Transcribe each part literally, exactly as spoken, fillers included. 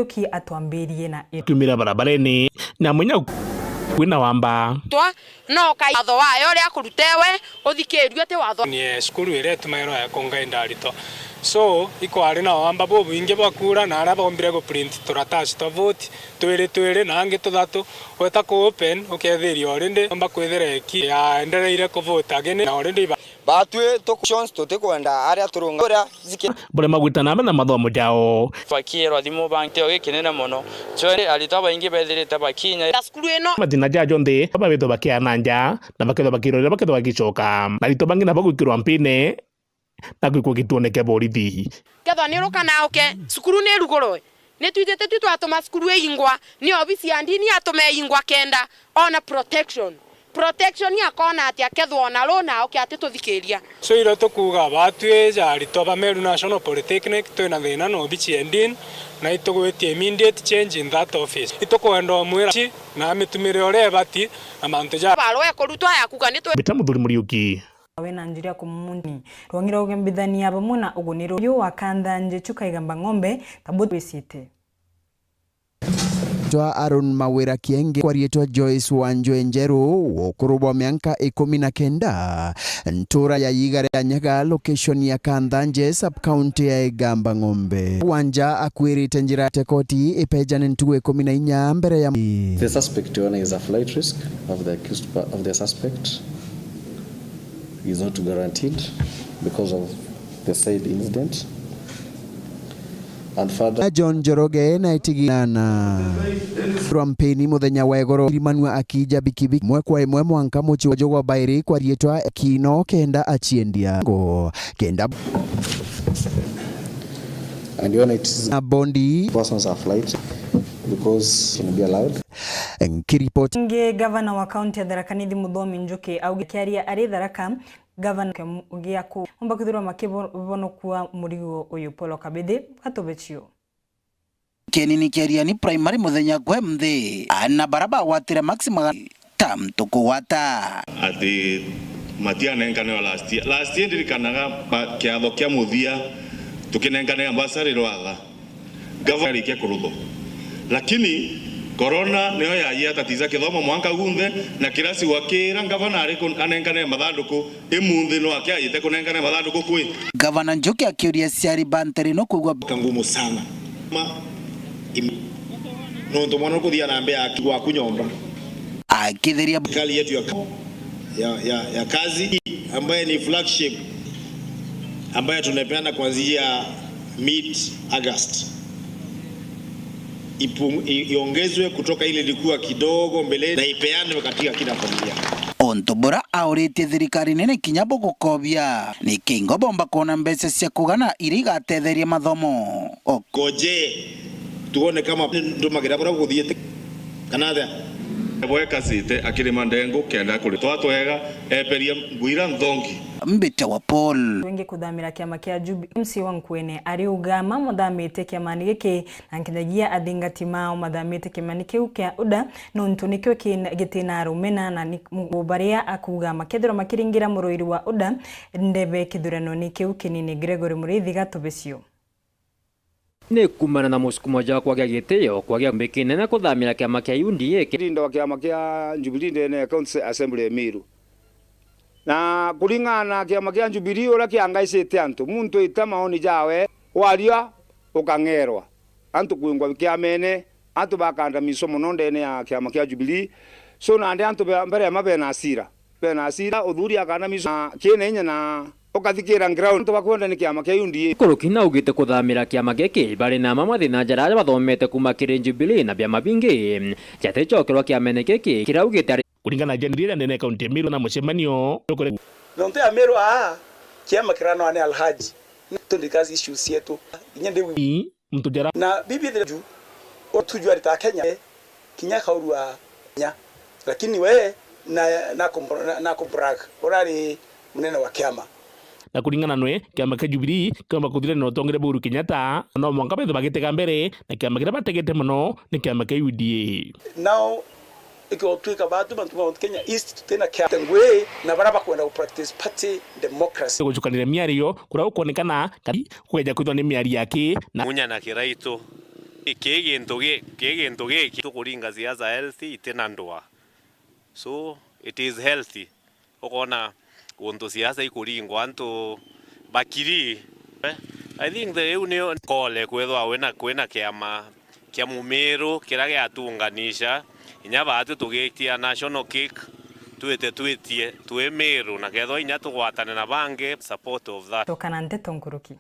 Njuki atwambirie na i- Kiumira barabarene na munya kwina wamba. Twa, no kai watho wayo uria akurutewe, uthikirue ti watho. Ni, eh, cukuru iria itumairwa ya kungainda aritwa. So, ikwari na wamba bubwingi bwa kura na aria bombire gu print turatasi twa vote twiri twiri na angi tuthatu. Weta ku open, ukethiria already amba kwithira eki yaendereire ku vote again na already iba- Batwi tu options tutikwenda aria turunga uria ziki- Burema gwita na mbere na mathomo jao. Bakiirwa thimu bangi tio gikinene mono. Cwere aritwa baingi bethirite bakinya. Cukuru ino. Mathina ja jonthe, babithwa bakiana nja, na bakethwa bakirorera, bakethwa bagicoka. Na aritwa bangi nabo gwikirwa mpine, na gwikwa gituone kia borithi. Kethwa ni ruka na uke, cukuru ni rugurwe. Ni twithite tu twatuma cukuru iingwa, ni obisi ya ndini atume iingwa kenda ona protection. Protection akona ati akethwa ona ru na uke ati tuthikiria. So irio tukuuga batwi ja aritwa ba Meru National Polytechnic, twina thina na obisi ya ndini, na itugwitie immediate change in that office. Itukwenda umwira ci na mitumire uria ibati na mantu ja. Barua ikurutwa ya kuuga ni twe- Mbita Muthuri Muriuki. Wina njira ya kumumundi. Rwangi rwa ugembithania bamwe na uguni ruyu wa kantha njechu kaigamba ng'ombe, ta buti wisite. Twa Aaron Mawira Kienge, kwa riitwa Joyce Wanjwe Njeru, wa ukuru bwa mianka ikumi na kenda, ntura ya Yigare ya Nyaga, location ya Kanthanje, sub-county ya Igamba Ng'ombe. Wanja akwirite njira ate koti ipejane ntugu ikumi na inya mbere ya The suspect, your Honor, is a flight risk of the accused pa-, of the suspect. Is not guaranteed because of the said incident. And further, John Njoroge na itiginana rwa mpini muthenya wa igoro irimanua akija bikibiki mwe kwa imwe mwanka muci wa jogwa bairi kwa riitwa kino kenda achiendia ngo kenda. And when it is na bondi persons are flight because it can be allowed. Nkiripoti. Ngi gavana wa kaunti ya Tharaka Nithi Muthomi Njuki auge kiaria ari Tharaka, gavana ke mu-, gia ku-, umba kwithirwa makibonokua murigo uyu. Paul Kabithi, gatubecio. Kienini kia Riani Primary muthenya kwe mthi, ana bara bagwatire max magana ta mtu kugwata. Ati matianenkanirwa last year. Last year ndirikanaga ma-, kiatho kia muthia tukinenkanira bursary rwatha. Gavana arikia kuruthwa. Lakini corona niyo yaji atatiza kithomo mwanka gunthe, na kirasi gwakira gavana ari ku-, anenkanire mathanduku, imunthi no akiajite kunenkanire mathanduku kwi. Gavana Njuki akiuria aciari ba ntere no kwigua ka ngumu sana. Ma, im-, nontu mwana ukuthia na mbea aki-, gwaku nyomba. Akitheria serikali yetu ya ka-, ya, ya, ya kazi ambaye ni flagship ambayo tunapeana kuanzia mid August ipung-, i-, iongezwe kutoka ile ilikuwa kidogo mbele na ipeanwe katika kila familia. Untu bura auritie thirikari nene kinya bugukobia, ni kingo bomba kuona mbeca cia kugana iria igatetheria mathomo. O- Koje, tuone kama ndumagira buria buguthiite. Kana atia? Bwekasite akirima ndengu kenda kuri twatwega eperia ngwira nthongi. Mbite wa Paul. Wengi kuthamira kiama kia Jubi-, M C wa Nkuene ariuga mamuthamite kiamani giki na nkinyagia athingati mao mathamite kiamani kiu kia UDA nontu nikio kin-, gitina arumena na ni-, mu-, baria akuga makethirwa makiringira muruiri wa UDA ndebe kithurano-ini kiu kinini. Gregory Muriithi gatubicio. Ni kumana na musukumo jwa kwagia gitio, kwagia mbi kinene kuthamira kiama kia U D A ki- Linda wa kiama kia Jubilee ndene ya County Assembly ya Meru. Na kuringana na kiama kia Jubilee uria kiangaicite antu, muntu ita maoni jawe, waria ukang'erwa. Antu kwingwa kiamene, antu bakandamizwa mono ndene ya kiama kia Jubilee. So nandi antu be-, mbere ya ma bena asira. Bena asira, uthuri akandamizwa na kina inya na ukathikira ground. Antu bakwenda ni kiama kia U D A. Nkuruki naugite kuthamira kiama giki bari na mamwe mathina jara bathomete kuma kiri Jubilee na biama bingi. Jaticokerwa kiamene giki, kiraugite ari. Kuringana na Jane Riera ndene kaunti ya Meru na mucemanio. Nontu ya Meru aa, kiama kiranoa ni Alhaji. Tundikazi issues cietu. Inya ndi wi- Muntu jara. Na bibi ju, otujua rita Kenya, kinya kaurua nya. Lakini we, na, na kumbra-, na, na kumbrag, urari munene wa kiama. Na kuringana nwe, kiama kia Jubilee kiomba kuthirania na utongeria bwa Uhuru Kenyatta, no mwanka bethe bagitega mbere, na kiama kiria bategete mono ni kiama kia U D A. Nao ikotwika batu bantu ba Mount Kenya East tutina kia ngwi na bara bakwenda ku practice party democracy. Gucukanire miario kuria gukwonekana kati kugeja kwithwa ni miario yaki na Munya na Kiraitu Kii gintu gi-, kii gintu giki tukuringa siasa healthy itina ndwaa. So, it is healthy. Ukona guntu siasa ikuringwa antu bakiri. I think the riu nio kole kwithwa wina, kwina kiama kia Mumiru kiria giatunganisha, inya baatwi tugitia national cake, twite twitie twi Miru, na kethwa inya tugwatane na bangi support of that. Tukana nteto nkuruki.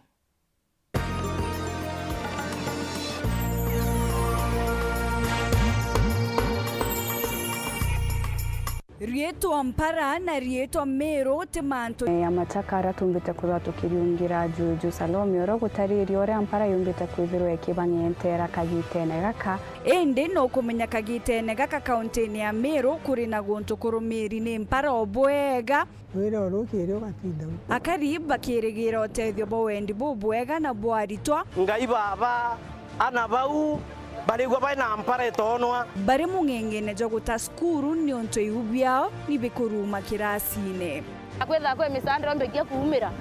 Riitwa Mpara na riitwa Miru ti mantu. Ya machaka aria tumbite kwithirwa tukiriungira juju. Salome, uria gutariria uria Mpara yumbite kwithirwa ikibang'entera kagitene gaka. Indi nukumenya kagitene gaka kauntine ya Miru kuri na guntu kurumiri ni Mpara o bwega. Wira urukiri ugatinda u. Akari bakirigira utethio bwa wendi bubwega na bwa aritwa. Ngai Baba, ana bau barigua bai na Mpara itonwa. Bari mung'eng'ene jwa guta cukuru niuntu iu biao ni bikuruma kirasine. Akwitha kwi misaanda irombikia kuumira,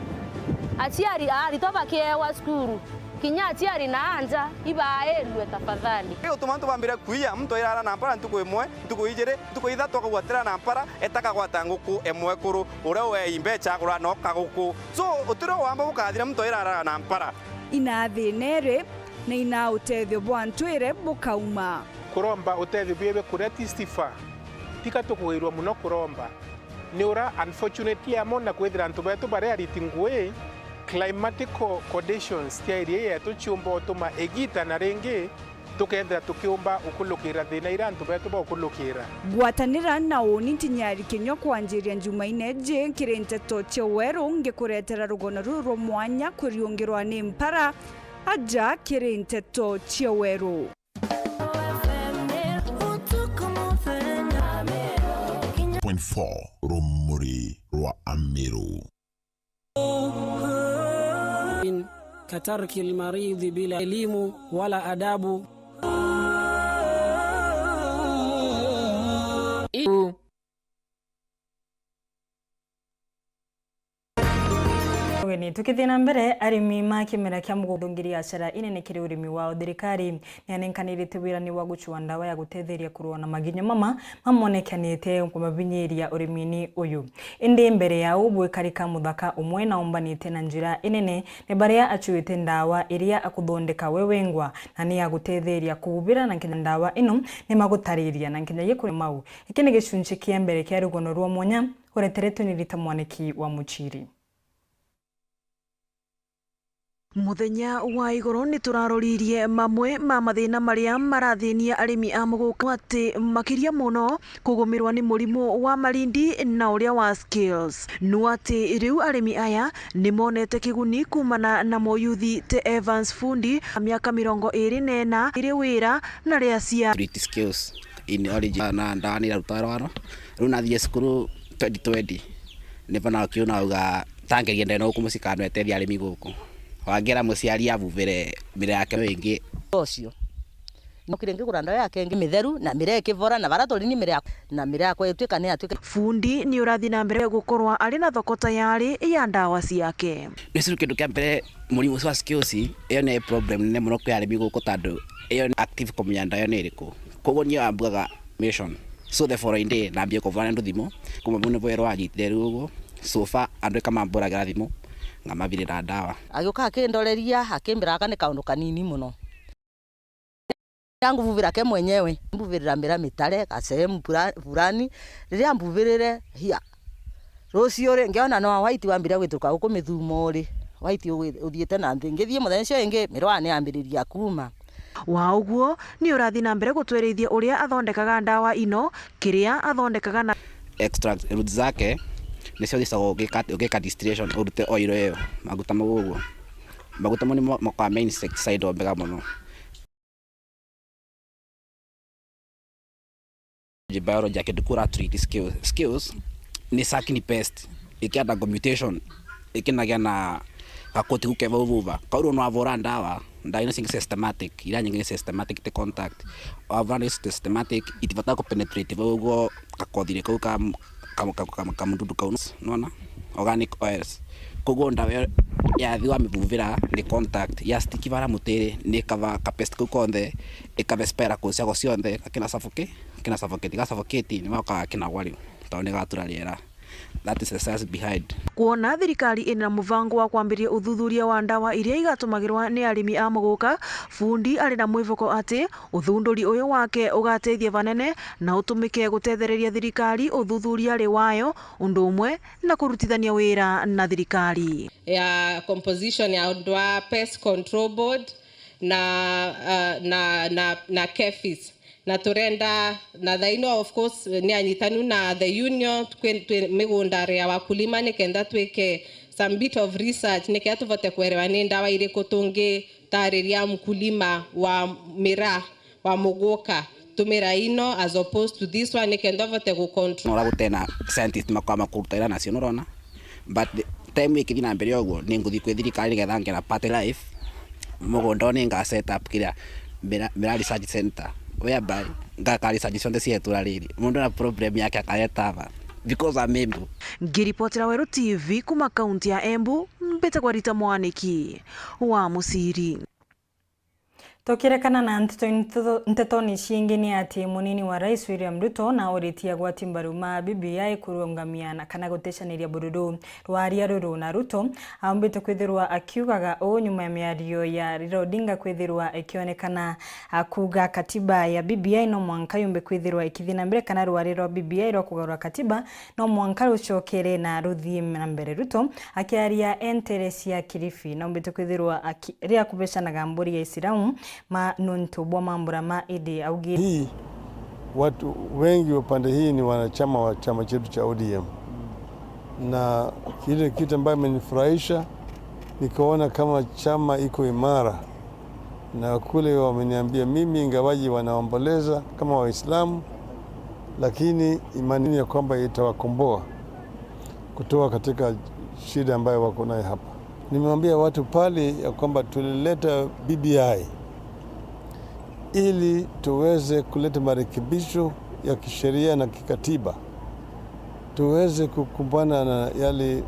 aciari a aritwa bakiewa cukuru, kinya aciari na anja ibairue tafadhali. Riu tumantu bambire kuiya, muntu airara na Mpara ntuku imwe, ntuku ijiri, ntuku ithatu akagwatira na Mpara, eta kagwata nguku emwe kuru, uria uei mbecha agura no kaguku. So, utiro wamba gukathira muntu airaraga na Mpara. Ina thina iri, na ina utethio bwa ntwire bukauma. Kuromba utethio bwebe kuria ti sifa. Tika tukugairua muno kuromba. Ni ura, unfortunately, amo na kwithira antu betu baria ariti ngui, climatic co-, conditions cia area yetu ciumba utuma igita na ringi tukethira tukiumba ukulukira thina iria antu betu baukulukira. Ngwatanira na uni ntinyari kinyua kwanjiria Njumaine iji kiri nteto cia weru, ngikuretera rugono ruru rwa mwanya kuriungirwa ni Mpara aja kiri nteto cia weru. Point four, Rumuri rwa Amiru. Katarki lmaridhi bila elimu wala adabu. Ugeni. Tukithii na mbere, arimi ma kimera kia mugo-, thungiria acera inene kiri urimi wao. Thirikari nianenkanirite wirani wa gucua ndawa ya gutetheria kurua na maginyo mama mamonekanite kumabinyiria urimini uyu. Indi mbere ya uu, bwikarika muthaka umwe naumbanite na njira inene ni baria acuite ndawa iria akuthondeka we wengwa, na ni ya gutetheria kuubira, na nkinya ndawa ino ni magutariria na nkinya gikuri mau. Iki ni gicunci kia mbere kia rugono rwa mwanya ureteretwe ni Rita Mwaniki wa Muchiri. Muthenya wa igoro ni turaroririe mamwe ma mathina maria marathinia arimi a muguka, ati makiria muno kugumirwa ni murimu wa marindi na uria wa scales. Nu ati riu arimi aya ni monete kiguni kumana na muyuthi te Evans Fundi, miaka mirongo iri na ina, iri wira na ria cia treat scales in origin, na ndawa ni iraruta rwaro. Riu nathie cukuru twenty twenty, nibo nakiuna auga, tangeria ndene guku mucii kana no eteethia arimi guku. Wangera muciari abubire mira yake no ingi. Ucio. Nokire ngigura ndawa yake ingi mitheru, na mira ikivora, na bara turi ni mira, na mira yakwa ituika ni yatuika. Fundi ni urathi na mbere gukorwa ari na thoko tayari ya ndawa ciake. Ni curu kindu kia mbere, murimu ucio wa scales, iyo ni problem nene muno kwi arimi guku, tondu iyo ni active kumenya ndawa iyo ni iriku. Koguo niyo ambugaga mission. So the following day, nambia kuvana ndu thimu, kuma vau nivo erwa anyitire riu uguo. So far, andu ika mamburagira thimu, ngamabirira ndawa. Agiuka akindoreria, akimbira aka ni kaundu kanini muno. Anguvuvira ke mwenyewe, mbuvirira mira mitare, gasehemu pura-, fulani, riria mbubirire, hia. Rucio ri, ngiona no white wambire gwituruka guku mithumo ri, white ugwi-, uthiite na nthi. Ngithii muthenya ucio ingi, mirwaa ni yambiriria kuuma. Wa uguo, ni urathi na mbere gutwerithia uria athondekaga ndawa ino, kiria athondekaga na extract root zake, nicio uthicagwo ugika, ugika distillation, urute oil iyo, maguta mau uguo. Maguta mau nimo makoragwa me insecticide o mbega muno. Biology ya kindu kura treat scales. Scales ni sucking pest, ikienda go mutation, ikinagia na gakoti kau ke vau vuva. Kau riu no wavura ndawa, ndawa ino cingi systematic, iria nyingi ni systematic, ti contact. Wavura ni systematic, itibata ku penetrate vau uguo gakothire kau ka, ka, ka, ka, kamududu kau, nona? Organic oils. Koguo ndawa iyo Yathi wamivuvira ni contact ya stick bara mutiri, ni kava ka pest kau konthe, ikave spira kuu ciago cionthe, gakina suffocate, gakina suffocate, ga suffocate ni moka gakinagwa riu, tondu ni gatura riera. That is the science behind. Kwona thirikari ina muvango wa kwambiria uthuthuria wa ndawa iria igatumagirwa ni arimi a muguka, fundi ari na mwivoko ati uthunduri uyu wake ugateithia vanene na utumike gutethereria thirikari uthuthuria ri wayo, undu umwe na kurutithania wira na thirikari. Ya composition ya andu a Pest Control Board na, uh, na, na, na KEPHIS. Na turenda, na thaino, of course, ni anyitanu na the union, twi, twi migunda ya wakulima, nikenda twike some bit of research, nikenda tuvote kwerewa ni ndawa iriku tungitariria mkulima wa miraa, wa muguka, tumira ino as opposed to this one, nikenda uvote gu control. Nora gutena scientist makwa makuruta ira nacio, nurona? But the time ikithi na mbere uguo, ni nguthi kwi thirikari nigetha ngera party life mugunda ni nga set up kiria mira, mira research center, whereby ngaka research cionthe cia itura riri. Mundu na problem yake akareta ava because I'm able. Ngiripotera Weru T V kuma kaunti ya Embu, mbitagwa Rita Mwaniki wa Muciri. Tukirekana na nteto, nteto, ntetoni ciingi ni ati munini wa Rais William Ruto nauritie agwati mbaru ma B B I kurungamia na kana gutecaniria bururu. Rwaria ruru na Ruto aumbite kwithirwa akiugaga uu nyuma ya miario ya Raila Odinga kwithirwa ikionekana, a, kuuga katiba ya B B I no mwanka yumbe kwithirwa ikithi na mbere, kana rwari rwa B B I rwa kugarura katiba no mwanka rucokere na ruthii na mbere. Ruto akiaria entere cia Kilifi, naumbite kwithirwa aki-, riria kubecanaga mburi ya Isiramu ma nuntu bwa mambura ma Idi, augire. Hii, watu wengi wa pande hii ni wanachama wa chama chetu cha O D M. Na kile kitu ambayo imenifurahisha, nikaona kama chama iko imara. Na kule wameniambia mimi, ingawaji wanaomboleza kama Waislamu, lakini imani ya kwamba itawakomboa kutoka katika shida ambayo wako nayo hapa. Nimeambia watu pale ya kwamba tulileta B B I ili tuweze kuleta marekebisho ya kisheria na kikatiba, tuweze kukumbana na yale, eh,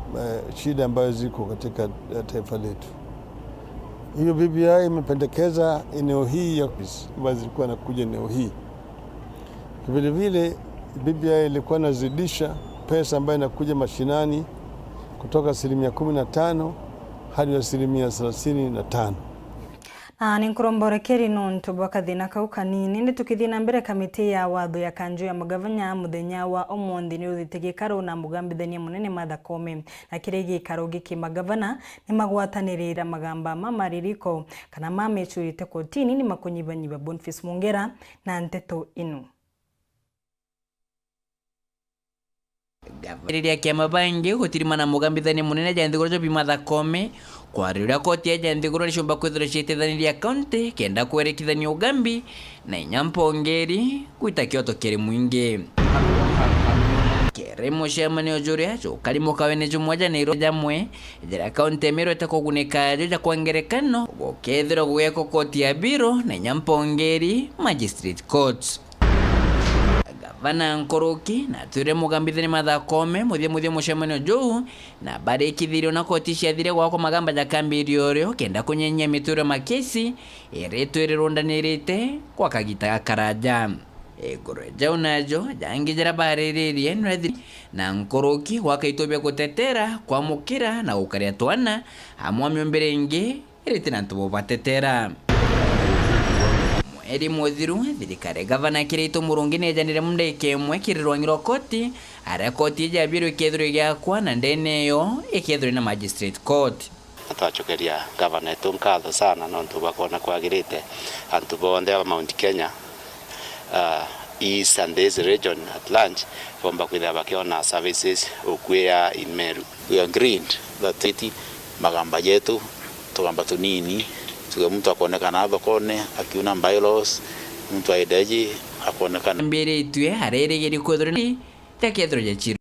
shida ambayo ziko katika, eh, taifa letu. Hiyo B B I imependekeza eneo hii ya ambazo zilikuwa nakuja eneo hii. Vile vile, B B I ilikuwa inazidisha pesa ambayo inakuja mashinani kutoka asilimia kumi na tano hadi asilimia thelathini na tano. Na ni nkuromborekeri nontu bwa kathina kau kanini. Indi tukithii na mbere, kamiti ya watho ya kanju ya magavana muthenya wa umunthi ni ruthite gikaro na mugambithania munene Martha Koome. Na kiri gikaro giki, magavana ni magwatanirira magamba ma maririko kana ma mecurite kotini ni makunyibanyiba. Boniface Mungera na nteto ino. Gavana kiama bangi gutirimana mugambithania munene ja nthiguru Job Martha Koome, kwaria uria koti ya ja nthiguru nicumba kwithirwa ciitithaniria kaunti kenda kwerekithania ugambi na inya mpongeri gwita kioto kiri mwingi. Kiri mucemanio juria jukari mukawene jumwe ja Nairobi jamwe, jira kaunti ya Meru ita kugunika jo ja kwa ngerekano, gukethirwa gugekwa koti ya Biro na inya mpongeri Magistrate Court. Gavana Nkuruki na atwire mugambithania Martha Koome muthia muthia mucemanio juu, na barikithirio na koti ciathire gwakwa magamba jakambiria urio kenda kunyenyia mitwiro makesi iria itwire rundanirite kwa kagita gakaraja. Iguru jau najo jangi jira bariririe nwethiri na Nkuruki gwaka itu bia gutetera, kwamukira na gukaria twana, amwe a miumbire ingi iriti na antu bobatetera. Mweri muthiru, thirikari ya gavana Kiraitu Murungi nejanire mundeke imwe kiri rwangi rwa koti, aria koti iji ya Biro ikethirwa igiakwa na ndene iyo ikethirwa ina magistrate court. Twacokeria gavana wetu nkatho sana nontu bwa kwona kwagirite antu bonthe ba Mount Kenya, ah, East and this region at large, bomba kwithira bakiona services ukuya in Meru. We agreed that iti magamba jetu, tugamba tunini, tuge muntu akonekana thokone akiuna bylaws, muntu aendeji akonekana. Mbiritue arerigiri kwithirwa ni jakethirwa jachirwe.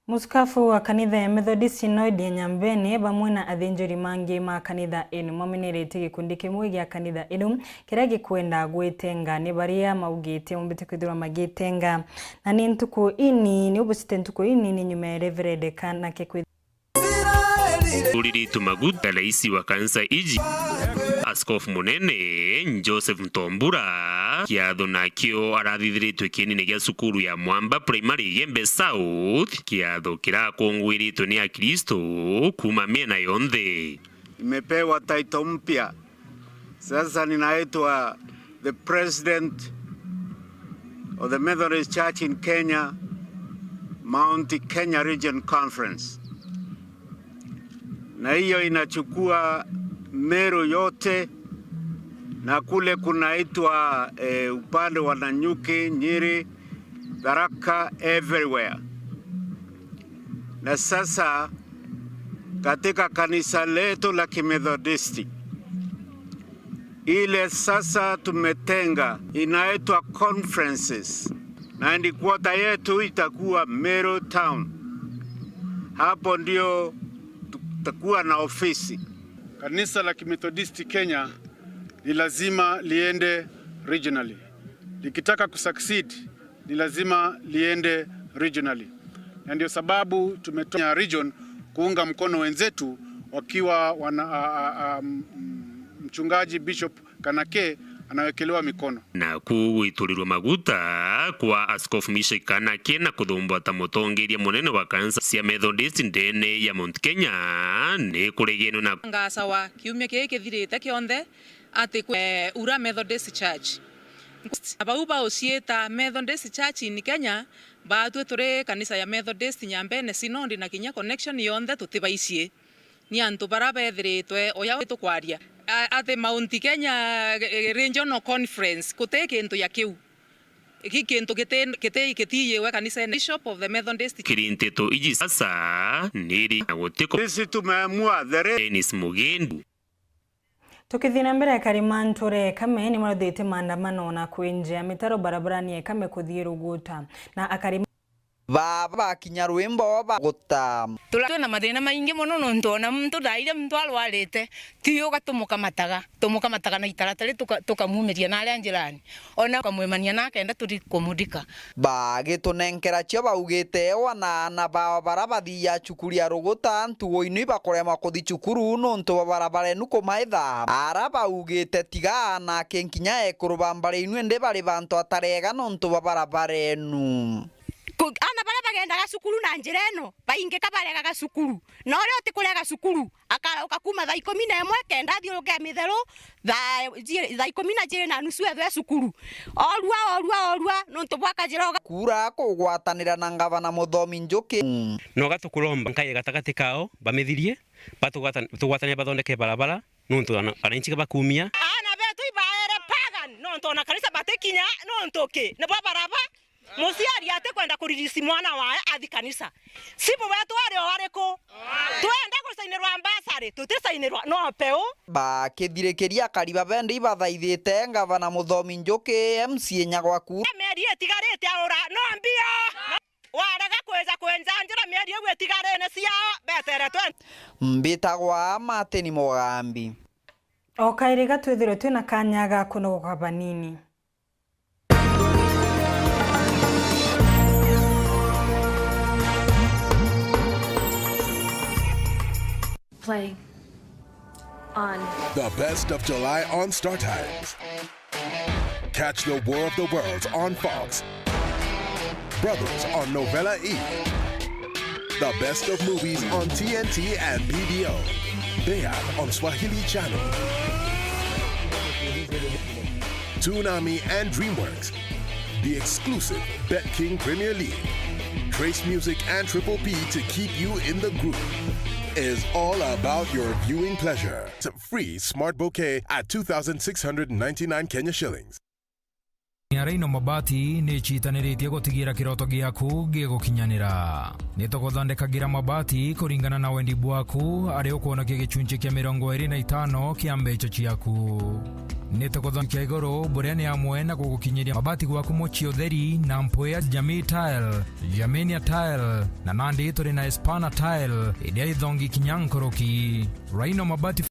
Muskafu wa kanitha ya Methodist Synod ya Nyambene bamwe na athinjiri mangi ma kanitha inu mameneretie gikundi kimwe gia kanitha inu kiria gikwenda gwitenga ni baria maugite umbite kwithirwa magitenga. Na ni ntuku inini, ubucite ntuku inini nyuma ya Reverend Kanake kwithirwa Uriritwe maguta, rais wa kanisa iji, Askofu Munene Joseph Ntombura, kiatho nakio arathithiritwe kienine gia cukuru ya Mwamba Primary Igembe South, kiatho kirakungwiritwe ni Akristo kuuma miena yonthe. Nimepewa title mpya. Sasa ninaitwa the president of the Methodist Church in Kenya, Mount Kenya Region Conference. Na hiyo inachukua Meru yote, na kule kunaitwa, eh, upande wa Nanyuki, Nyeri, Tharaka, everywhere. Na sasa katika kanisa letu la Kimethodisti, ile sasa tumetenga inaitwa conferences, na headquarter yetu itakuwa Meru Town. Hapo ndio tutakuwa na ofisi. Kanisa la Kimethodisti Kenya ni lazima liende regionally. Likitaka kusucceed, ni lazima liende regionally. Na ndio sababu tumetoa region kuunga mkono wenzetu wakiwa wana, a, a, a, m-, m-, mchungaji Bishop Kanake anawekelewa mikono. Naku gwiturirwa maguta kwa Askofu Misha Kanake na kuthumbwa ta mutongeria munene wa kanisa cia Methodist ndene ya Mount Kenya ni kuregenwe na ngacawa kiumia kii kithirite kionthe ati kwe, eh, ura Methodist Church. Abau bauciita Methodist Church in Kenya, baatwi turi kanisa ya Methodist Nyambene Synod na kinya connection yonthe tutibaicie. Ni antu bara bethiritwe, uya wi tukwaria, a-, ati Mount Kenya, eh, Regional Conference, guti kintu ya kiu. Ki kintu giti-, giti-, gitiiyiwe kanisene. Bishop of the Methodist. Kiri nteto iji sasa, niri na gutiko. Sisi tumeamua the re- Dennis Mugendu. Tukithii na mbere, akari ma nture Ekame ni maruthite maandamano na kwinjia mitaro barabarani ya Ekame kuthii Ruguta, na akari baba bakinya rwimbo baguta. Tura-, twina mathina maingi mono, nontu ona muntu thaa iria muntu arwarite, ti uga tumukamataga, tumukamataga na itaratari tuka-, tukamumiria naria njirani. Ona ukamwimania na akenda tuthi kumudika. Bagitunenkera cio baugite, o ana, ana bao bara bathiaga cukuru ya Ruguta ntugo inu ibakuremwa kuthi cukuru nontu bwa barabara inu kumaitha. Ara baugite tiga ana ake nkinya ekuru ba mbari inu indi bari bantu atarega nontu bwa barabara inu. Ku-, ana baria bagendaga cukuru na njira ino, baingi ka baregaga cukuru. Na uria utikurega cukuru, akarauka kuuma thaa ikumi na imwe kenda athiuruke mitheru, thaa, ji-, thaa ikumi na jiri na nusu ethwe cukuru. Orua, orua, orua, nontu bwa kajira uga- Kura kugwatanira na ngavana Muthomi Njuki. Noga tukuromba nkai gatagati kao, bamithirie, batugwata-, tugwatane bathondeke barabara, nontu ana-, ananchi bakumia. Ana betu ibaere pagan, nontu ona kanisa batikinya, nontu ki? Nibo baraba, Muciari atikwenda kuririsi mwana wae athi kanisa. Sibu wetu ari o ariku? Twenda gucainirwa mbasari, tuticainirwa no peu. Bakithirikiria akari ba bendi ibathaithite ngavana Muthomi Njuki, M C A Nyagwaku. Mieri itigarite aura, no mbio. Warega kwija kwenjanjira mieri iu itigarine ciao, betere twe. Mbitagwa Martin Mugambi. O kairi ga twithirwe twina kanya ga kunogoka banini. Play on. The best of July on StarTimes. Catch the War of the Worlds on Fox. Brothers on Novela E. The best of movies on T N T and B B O. Bea on Swahili Channel. Toonami and DreamWorks. The exclusive BetKing Premier League. Trace Music and Triple P to keep you in the groove. Is all about your viewing pleasure. Free smart bouquet at two thousand six hundred ninety-nine Kenya shillings. ya Rhino Mabati ni icitaniritie gutigira kiroto giaku gigukinyanira. Ni tuguthondekagira mabati kuringana na wendi bwaku, ari ukwonokia gicunci kia mirongo iri na itano kia mbeca ciaku. Ni tuguthondeka iguru buria ni amwe na gugukinyiria mabati gwaku mucii utheri na mpwia Jamii Tile, Germania Tile, na nandi turi na Espana Tile, iria ithongi kinya nkuruki. Rhino Mabati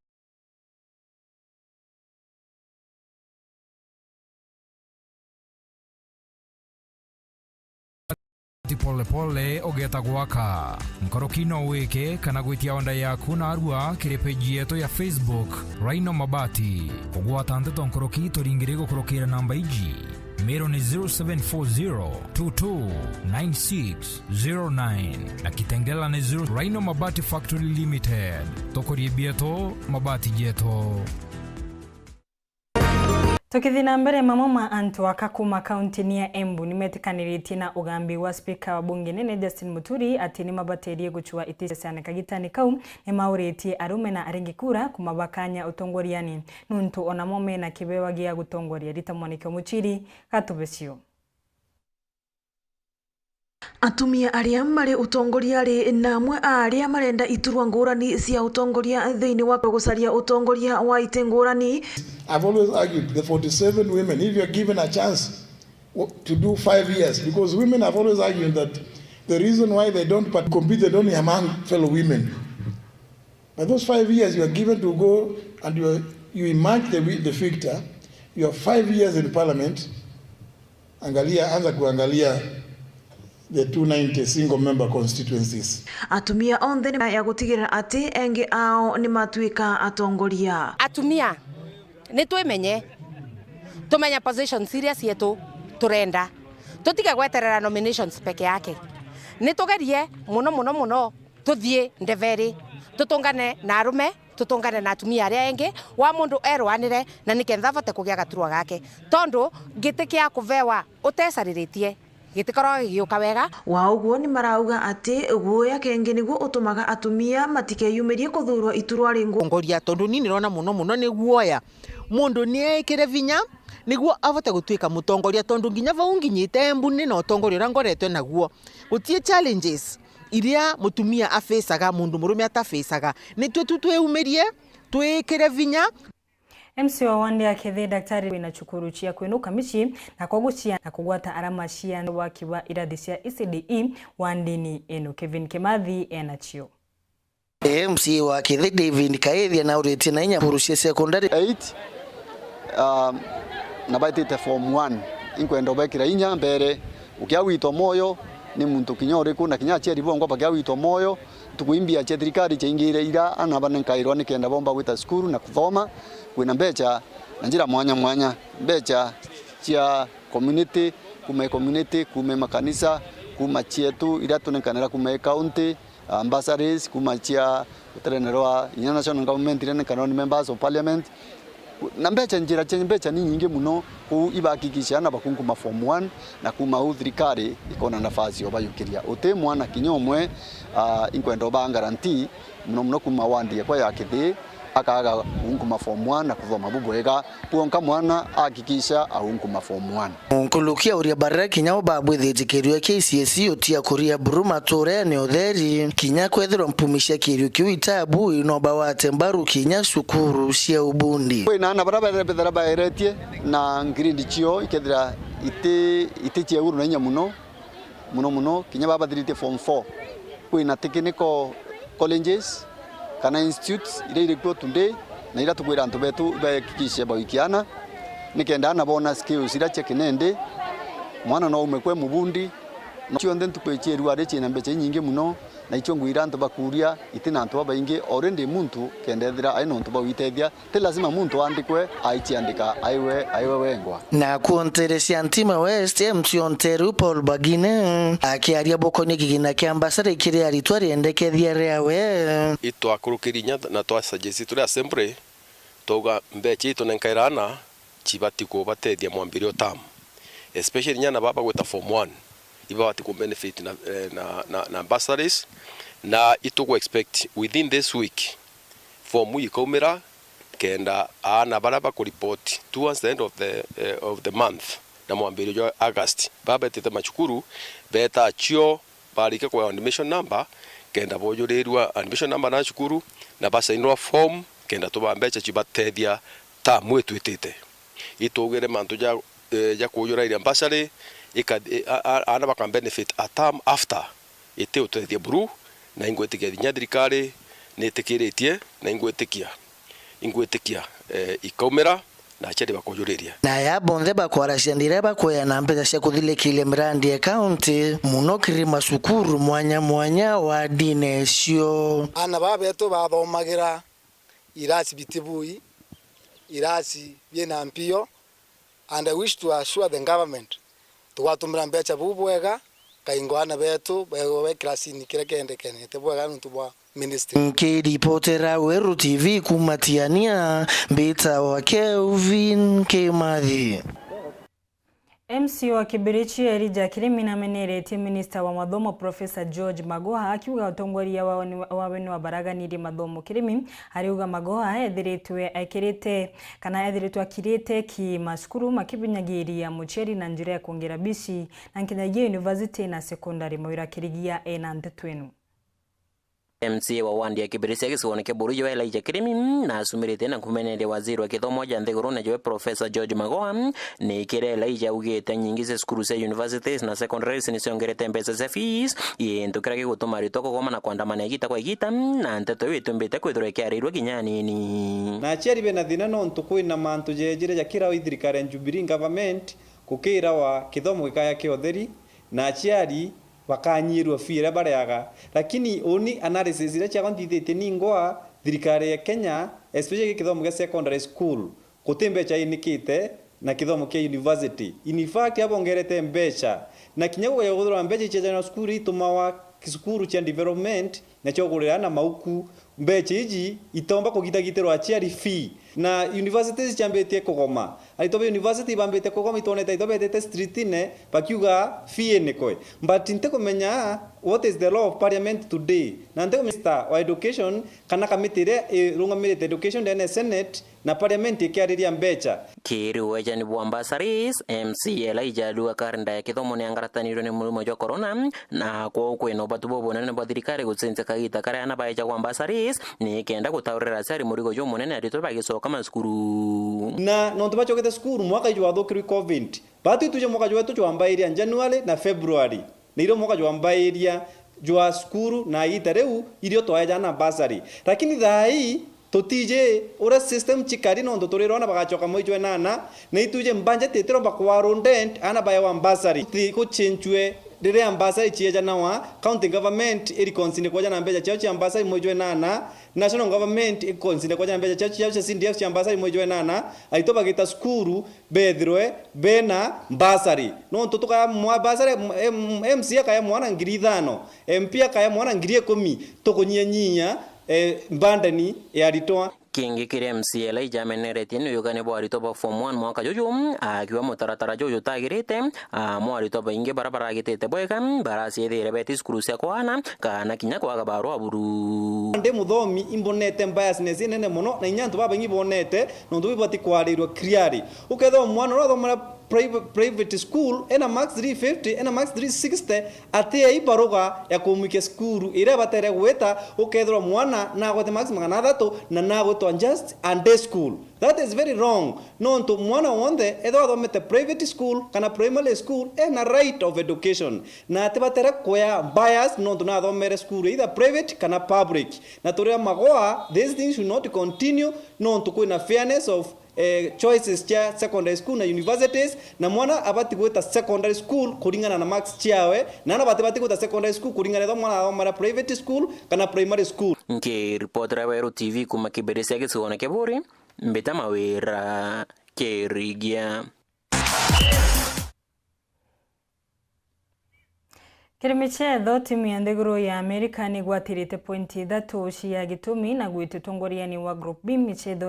Pole pole ugeta gwaka. Nkuruki no wike kana gwitia onda yaku narua kiri page yetu ya Facebook, Rhino Mabati. Kugwata nteto nkuruki turingiri gukurukira namba iji. Miru ni zero seven four zero two two nine six zero nine na Kitengela ni zero. Rhino Mabati Factory Limited. Tukurie bietu, mabati jetu. Tukithii na mbere, mamwe ma antu aka kuuma kaunti-ini ya Embu nimetikaniritie na ugambi wa spika wa bunge nene Justin Muturi ati nimabatirie gucua iti cia ciana kagitani kau. Nimauritie arume na aringi kura kumabakanya utongoriani, nuntu onamo mena kibewa gia gutongoria. Rita Mwaniki wa Muchiri gatubecio. Atumia aria mari utongoriari na amwe a aria marenda iturwa ngurani cia utongoria thiini wa gucaria utongoria wa iti ngurani. I've always argued the forty-seven women, if you're given a chance w- to do five years, because women have always argued that the reason why they don't but compete, they don't among fellow women. But those five years you are given to go and you, are, you emerge the, wi- the victor, you have five years in parliament, Angalia, anza kuangalia the two ninety single member constituencies. Atumia onthe ni ya gutigirira ati enge ao ni matuika atongoria. Atumia, ni twimenye, tumenye positions iria cietu turenda. Tutige gweterera nominations peke yake. Ni tugerie muno, muno, muno tuthii ndeveri, tutungane na arume, tutungane na atumia aria engi, wa mundu erwanire na nikenda avote kugia gaturwa gake, tondu giti kia kuvewa utecariritie gitikoragwa gigiuka wega. Wa uguo, ni marauga ati guoya kengi niguo utumaga atumia matikeyumirie kuthuurwa iturwa ringu. Utongoria, tondu ni nirona muno muno ni guoya mundu ni eikire vinya niguo avote gutuika mutongoria, tondu nginya vau nginyite Embu ni na utongoria uria ngoretwe naguo. Gutii challenges iria mutumia afacaga, mundu murume atafacaga. Nitwe tu twiumirie, twikire vinya. M C A wa wandi ya Kithi, Daktari, wina cukuru cia kwinuka micii na kwa gucia na kugwata arama cia waki wa irathi cia E C D E wandini ino. Kevin Kimathi enacio. M C A wa Kithi David Kaithia nauritie na inya cukuru cia secondary. Eight, um, na baitite form one. Inkwenda ubekira inya mbere, ukiagwitwa moyo ni muntu kinya uriku, na kinya aciari bongwa bakiagwitwa moyo. Ntuku imbia cia thirikari ciaingire ira ana banenkairwa nikenda bomba gwita cukuru na kuthoma. Kwina mbecha na njira mwanya mwanya, mbecha cia community, kuma i community, kuma i makanisa, kuma cietu iria tunenkanira kuma i county, ah, bursaries kuma cia ruterene rwa inya national government iria nenkanirwa ni members of parliament. Na mbecha, njira cia mbecha ni nyingi muno, kuu ibahakikisha ana bakunkuma form one, na kuma uu thirikari ikona nafasi obayukiria. Uti mwana kinya umwe, ah, inkwenda ubaa guarantee, muno muno kuma wandi yakwa ya Kithi, akaga kunkuma form one na kuthoma bubwega. Kwonka mwana ahakikisha aunkuma form one. Nkuruki auria baria kinya bo babwithitie kirio kia K C S E utia kuria buru maturene utheri, kinya kwethirwa mpumi cia kirio kiu itabu no bawate mbaru kinya cukuru cia ubundi. Kwina ana baria bethira baeretie na grade cio ikethira iti, iti cia iguru na inya muno, muno muno kinya baba bathiritie form four. Kwina technical colleges kana institutes iria iri kuo today, na iria tukwira antu betu ibahakikishe bawikia ana, nikenda ana boona skills iria cia kinendi. Mwana no aume kwe mubundi, no cionthe ntuku iciirua ari ciina mbecha inyingi muno, na icio ngwira antu bakuria, iti na antu babaingi, already muntu kenda ethira ai na untu bawitethia, ti lazima muntu aandikwe, aiciandika aiwe, aiwe wengwa. Na kuonterecia Ntima West, M C Onteru Paul Bagine akiaria bukonie kigina kia mbasari kiri aritwa riendekethia riawe. Itwakurukiri inya na twa suggest turi assembly, twauga mbecha itunenkaira ana cibati kubatethia mwambirio term, especially inya na baba gwita form one, ibabati ku benefit na, eh, na, na, na bursaries, na itugu expect within this week form ikaumira, kenda aana baria bakureport towards the end of the, eh, of the month, na mwambirio jwa August. Baa betite macukuru, beeta cio, barikia kwea admission number, kenda bojurirua admission number na cukuru, na basainirwa form, kenda tubaa mbeca cibatethia term itwitite. Itugire mantu ja, eh, ja kujurairia bursary, ika-, eh, a-, a-, aana baka benefit a term after. Iti utethia buru, na ingwitikia kinya thirikari nitikiritie, na ingwitikia, ingwitikia, eh, ikaumira na aciari bakujuriria. Na aya bonthe bakwaracia ndira bakwea na mbeca cia kuthilikiria mirandi ya county, muno kiri macukuru mwanya mwanya wa ndini cio. Aana baa betu bathomagira irasi bitibui, irasi biina mpio, and I wish to assure the government, tugwatumira mbeca buu bwega, kaingo aana betu beegwe be kirasini kiria kiendekanite bwega nontu bwa ministry. Nkiripotera Weru T V kuuma Tiania, mbitawa Kelvin Kimathi. M C A wa Kibirichi Elijah Kirimi nameneretie minista wa mathomo Professor George Magoha akiuga utongoria wawe ni, wawe ni wabaraganirie mathomo. Kirimi ariuga Magoha ethiritwe ekirite kana ethiritwe akirite ki macukuru makibinyagiria muciari na njira ya kuongera bici na nkinyagia university na secondary. Mawira Kirigia ena nteto ino. M C A wa wandi ya Kibirichi gicigoone kia Burujo Elijah Kirimi na asumirite na kumeneria waziri wa kithomo ja nthigurune jowe Professor George Magoha. Ni kiri Elijah augite nyingi cia cukuru cia universities na secondaries ni ciongerete mbeca cia fees, gintu kiria gigutuma aritwa kugoma na kwandamana igita kwa igita, na nteto iu itumbite kwithirwa ikiaririrua kinya anini. Na aciari bena thina nontu kwina mantu jejire jakirawa i thirikari ya Jubilee government, gukirawa kithomo gikaya kia utheri, na aciari bakanyirua fee iria bareaga. Lakini uni analysis iria ciakwa nthithitie ningwa thirikari ya Kenya, especially kithomo kia secondary school, guti mbeca inikite na kithomo kia university. In fact, abongerete mbeca. Na kinya gukaja kuthirwa mbeca ici ciajanwa cukuru itumawa cukuru cia development, na cia kugurira aana mauku. Mbeca iji itomba kugitagitirwa aciari fee. Na universities iciambitie kugoma. Aritwa ba university ibambite kugoma, itwonete aritwa betete streetine bakiuga fee inikwe. But ntikumenya what is the law of parliament today. Na ntikumenya minister wa education kana kamiti iria irungamirite education ndene ya Senate na parliament ikiariria mbeca. Kiri uejani bwa bursaries, M C A Elijah ariuga karenda ya kithomo ni yangaratanirwe ni murimo jwa corona, na kwou kwina ubatu bubunene bwa thirikari gucenjia kagita karia aana baejagwa bursaries, nikenda gutaurira aciari murigo jumunene aritwa bagicoka macukuru. Na nontu bacokete cukuru mwaka iju wathukirwe i covid, batu ituje mwaka jwetu jwambairia January na February, na irio mwaka jwambairia jwa cukuru, na igita riu irio twaejana bursary. Lakini thaa ii tutiji uria system cikari, nontu turirwa aana bagacoka mwei jwa inana, na ituje budget itiromba kwarundent aana baewa bursary. Ti gucenjue riria bursary ciejanawa, county government irikonsinda kwejana mbeca ciao cia bursary mwei jwa inana, national government ikonsinda kwejana mbeca ciao, ciao cia C D F cia bursary mwei jwa inana, aitwa bagita cukuru, bethirwe bena bursary. Nontu tukaya mwa-, bursary, M-, M-, M C A akaya mwana ngiri ithano, M P akaya mwana ngiri ikumi, tukunyianyia, eh, burden ya aritwa. Kingi kiri M C A Elijah ameneretie ni uyugani bwa aritwa ba form one mwaka juju, akiuga mutaratara juju utagirite, amu aritwa baingi bara baragitite bwega, baraciethire beti cukuru cia kwana, kana kinya kwaga barua buru. Ndi muthomi, imbonete biasness inene mono, na inya antu babaingi bonete, nontu bibati kwarirwa clearly. Ukethirwa mwana uria athomera priva-, private school, ena marks three fifty, ena marks three sixty, atiei baruga ya kumwikia cukuru iria batere gwita, ukethirwa mwana nagwete marks magana athatu na nagwitwa just a day school. That is very wrong. Nontu mwana wonthe, ethirwa athomete private school kana primary school, ena right of education. Na atibatere kwea bias nontu nathomere cukuru either private kana public. Na turira Magoha, this thing should not continue nontu kwina fairness of, eh, choices cia secondary school na universities, na mwana abati gwita secondary school kuringana na marks ciawe, na aana batibati gwita secondary school kuringana ethirwa mwana athomera private school kana primary school. Nkiripotera Weru T V kuma Kibirichi gicigoone kia Buuri, mbita Mawira Kirigia. Kiri michetho, timu ya nthiguru ya Amerika ni igwatirite pointi ithatu cia gitumi na gwitutungoriani wa Group B michetho